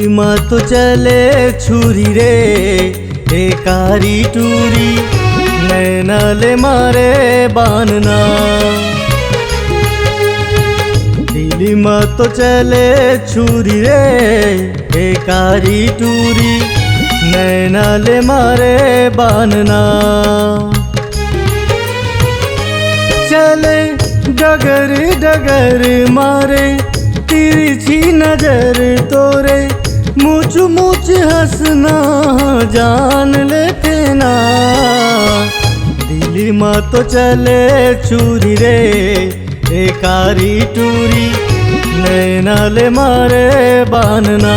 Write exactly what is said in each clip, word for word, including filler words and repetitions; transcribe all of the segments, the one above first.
मा तो चले छुरी रे, ए कारी टूरी, नैना ले मारे बानना। दिल्ली मा तो चले छुरी रे, ए कारी टूरी, नैना ले मारे बानना। चले डगर डगर मारे तिरछी नजर तोरे, मुच मुच हंसना जान लेथे ना। दिल्ली मा तो चले छुरी रे, ए कारी टूरी, नैना ले मारे बानना।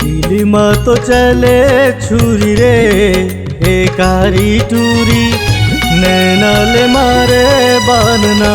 दिल्ली मा तो चले छुरी रे, ए कारी टूरी, नैना ले मारे बानना।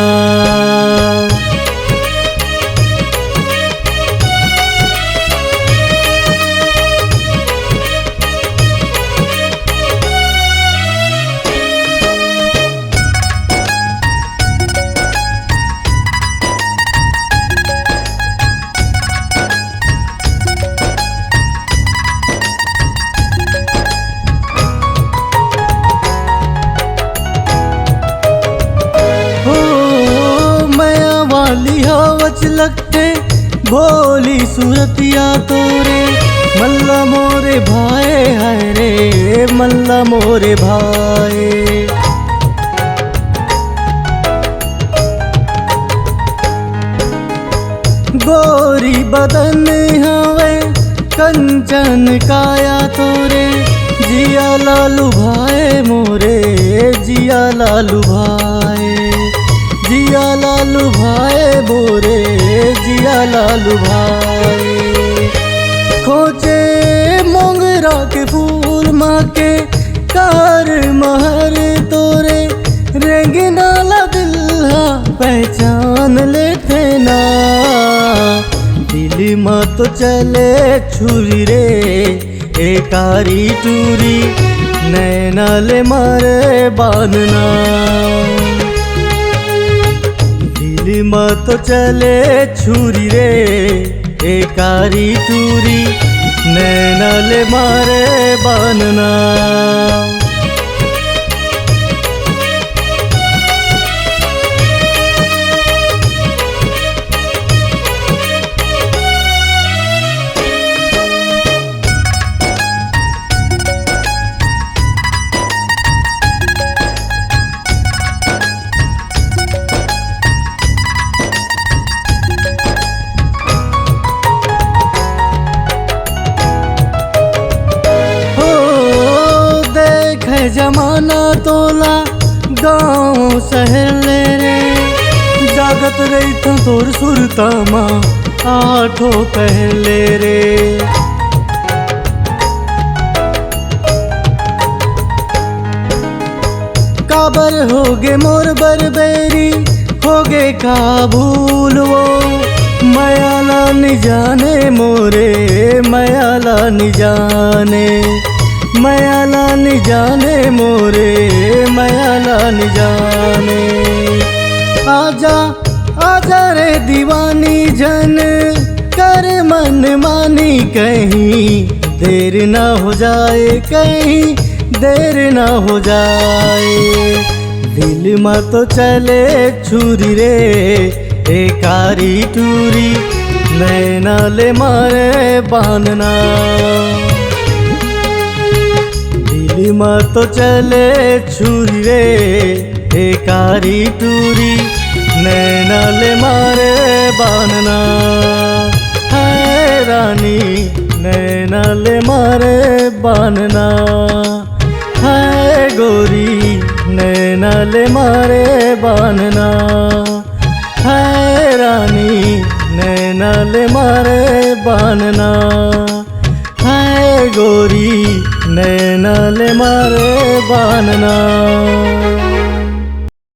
हो, मया वाली हवच लगथे भोली सूरतिया तोरे, मल्ला मोरे भाए, हाय रे मल्ला मोरे भाए। गोरी बदन हवे कंचन काया तोरे, जिया ला लुभाए मोरे, जिया ला लुभाए, जिया ला लुभाए मोरे, जिया ला लुभाए। खोजे मोंगरा के फूल मा के कार महर तोरे, रेंगना ला दिल हा पहचान लेथे ना। दिल्ली मा तो चले छुरी रे, ए कारी टूरी, नैना ले मारे बानना। दिल्ली मा तो चले छुरी रे, ए कारी टूरी, नैना ले मारे बानना। हो, देखे जमाना तोला गाँव शहर ले रे, जागत रहिथों तोर सुरता मा आठो पहर ले रे। काबर होगे मोर बरबेरी, होगे का भूल वो, मया ला नि जाने मोरे, मया ला नि जाने, मया ला नि जाने मोरे, मया ला नि जाने। आजा, आजा रे दीवानी, झन कर मन मानी, कहीं देर ना हो जाए, कहीं देर ना हो जाए। दिल्ली मा तो चले छुरी रे, ए कारी टूरी, नैना ले मारे बानना। दिल्ली मा तो चले छुरी रे, ए कारी टूरी, नैना ले मारे बानना। हाय रानी, नैना ले मारे बानना। हाय गोरी, नैना ले मारे बानना। हाय रानी, नैना ले मारे बानना। हाय गोरी, नैना ले मारे बानना।